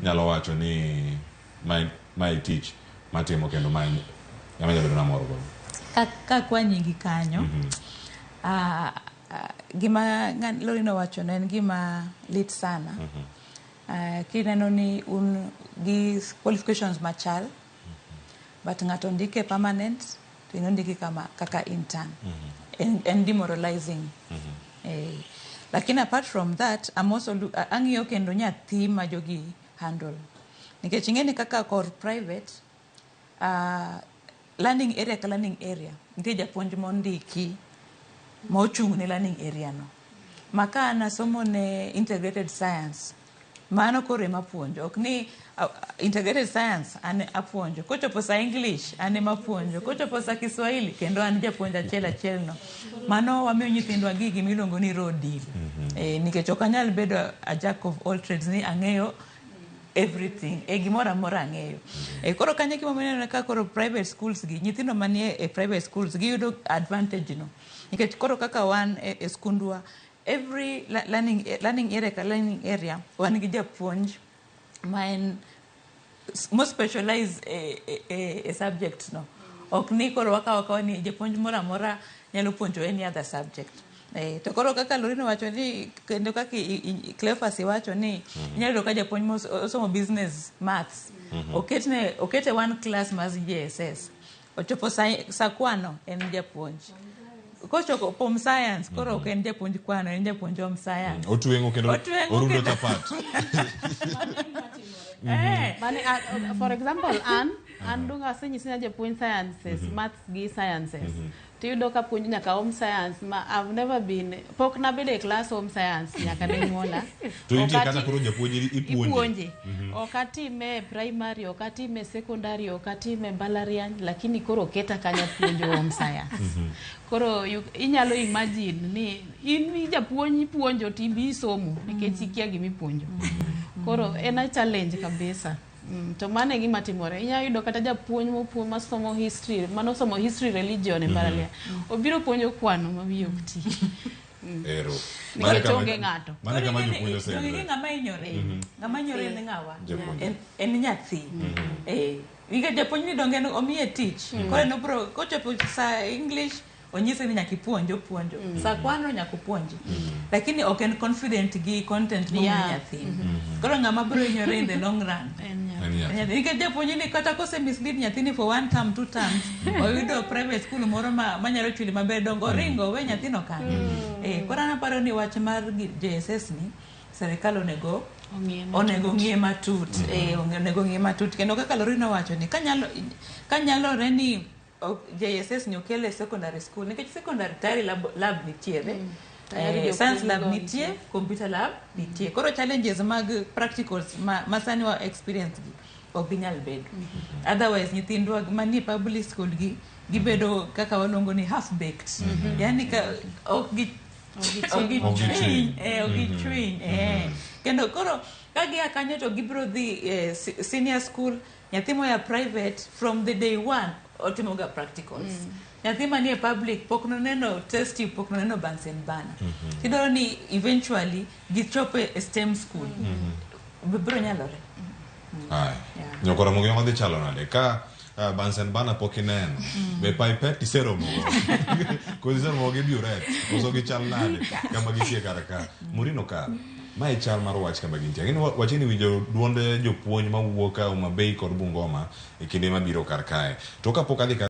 nyalo wacho ni mae mae tich matimo kendo mae ema nyalo bedo namor godo. Ka, ka kwanyi gi kanyo ah, ah, gima Lorino wacho no en gima lit sana. Ah, kineno ni un gi qualifications machal but ng'ato ndike permanent to in ondiki kama kaka intern, en demoralizing. Eh, lakini apart from that, I'm also ang'iyo kendo nyathi ma jogi handle, nikech ing'e ni kaka kor private learning area ka learning area nitie japuonj mondiki ma ochung' ne learning area no. Ma ka an asomo ne integrated science, mano koro ema apuonjo. Ok ni integrated science an apuonjo. Kochopo sa English an ema apuonjo. Kochopo sa Kiswahili kendo an japuonj achiel achiel no. Mano wamiyo nyithindwa gi gima iluongo ni raw deal. Eh, nikech ok anyal bedo a jack of all trades ni ang'eyo everything e gimoro amora ang'eyo. E koro kanyo gima ineno ka koro private schools gi nyithindo manie e private schools giyudo advantage no. Nikech koro kaka wan e skundwa, every learning area ka learning area wan gi japuonj ma en mo specialize e subject no. Ok ni koro wakawo akawa ni japuonj moro amora nyalo puonjo any other subject. Eh, to koro kaka Lorino wacho ni kendo kaka Cleophas iwacho ni inyalo yudo ka japuonj osomo business maths oketne okete one class mar JSS, ochopo sa kwano en japuonj, kochopo home science koro ok en japuonj kwano, en japuonj home science. Otweng'o kendo Otweng'o orundo kendo. Chapat. Eh. Mane, for example, an dongo asenyisi ni ajapuonj sciences, maths gi sciences. Tiyudo ka puonjo nyaka home science ma I've never been, pok nabedo e class home science nyaka ne nyuola. To intie Ok kata koro japuonj ipuonje. Ipuonje. Ok atime e primary, ok atime e secondary, ok atime e mbalariany, lakini koro oketa kanyo puonjo home science. Koro inyalo imagine ni in japuonj ipuonjo to ibi isomo nikech ikia gima ipuonjo. Koro en a challenge kabisa. To mano e gima timore. Inyalo yudo kata japuonj mopuonj masomo history, manosomo history, religion e mbalariany. Obiro puonjo kwano ma wiye ok ti. Ero. Nikech onge ng'ato. Mano e kama Koro jopuonj ing'e osendre. ng'ama hinyore. Ng'ama hinyore en ng'awa? Japuonj. En nyathi. Eh, nikech japuonj ni donge en omiye tich. Koro en obro kochopo sa English onyise ni nyaka ipuonj, opuonjo. Sa kwano nyaka opuonji. Lakini ok en confident gi content momiyo nyathi. Koro ng'ama bro hinyore in the long run? En nyathi. En nyathi. Nyathi. Nikech japuonj ni kata kose mislead nyathini for one term, two terms, oyudo private school moro ma manyalo chuli maber, dongo oringo we nyathino kanyo. Eh, koro an aparo ni wach mar JSS ni serikal onego Ong'iye matut. Onego ng'iye matut. Eh, onego ng'iye matut kendo kaka Lorino wacho ni kanyalo kanyalore ni JSS ni okel e secondary school, nikech secondary tayari lab nitiere. Tayari Eh, jopuonj science lab go nitie, computer lab nitie. Koro challenges mag practicals ma sani wa experience gi ok ginyal bedo. Otherwise nyithindwa manie public school gi gibedo kaka waluongo ni half baked. Yani ka ok gi ok Ok gichwiny. gichwiny, eh, ok gichwiny, eh. Kendo koro ka gia kanyo to gibiro dhi senior school. Nyathi moya private from the day one otimoga practicals. Nyathi manie public pok noneno test tube, pok noneno Bunsen burner. Tidwaro ni eventually gichop e STEM school. Biro nyalore. Aya. Yeah. Nyokora Ramogi dhi chalo nade ka Bunsen burner pok ineno? Be pipette iseromo go? Koso iseromo gi burette? Koso gichal nade kama gitie kar ka? Murino kar. Mae chal mar wach kama gintie. Ang'e ni wachni winjo duonde jopuonj mawuok Homa Bay kod Bungoma e kinde mabiro kar kae. To kapok adhi kar